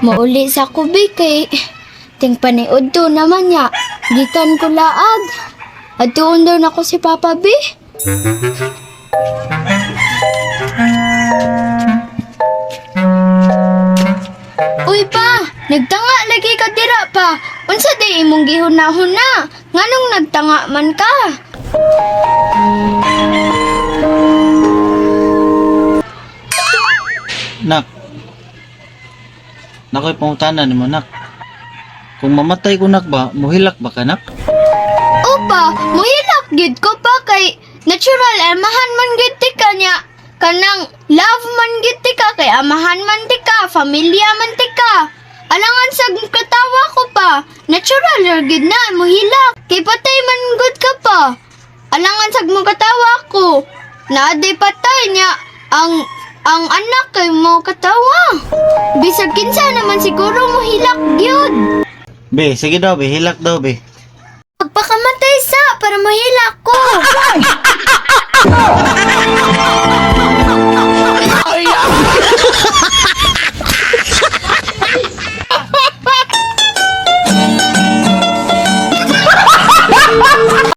Mauli sa kubi kay ting paniud to naman niya. Gikan ko laag. Atuon daw nako si Papa B. Uy pa, nagtanga lagi ka dira pa. Unsa day imong gihuna-huna? Nganong nagtanga man ka? Nak. Nakoy pangutana nimo, nak. Kung mamatay ko, nak ba, muhilak ba ka, nak? Opa, muhilak gid ko pa kay natural amahan man gid ti ka niya. Kanang love man gid ti ka kay amahan man ti ka, familia man ti ka. Alangan sa katawa ko pa, natural ra gid na muhilak. Kay patay man gud ka pa. Alangan sa mo katawa ko. Naaday patay niya ang anak kay mo katawa. Bisag kinsa naman siguro muhilak gyud. Be, sige daw be, hilak daw be.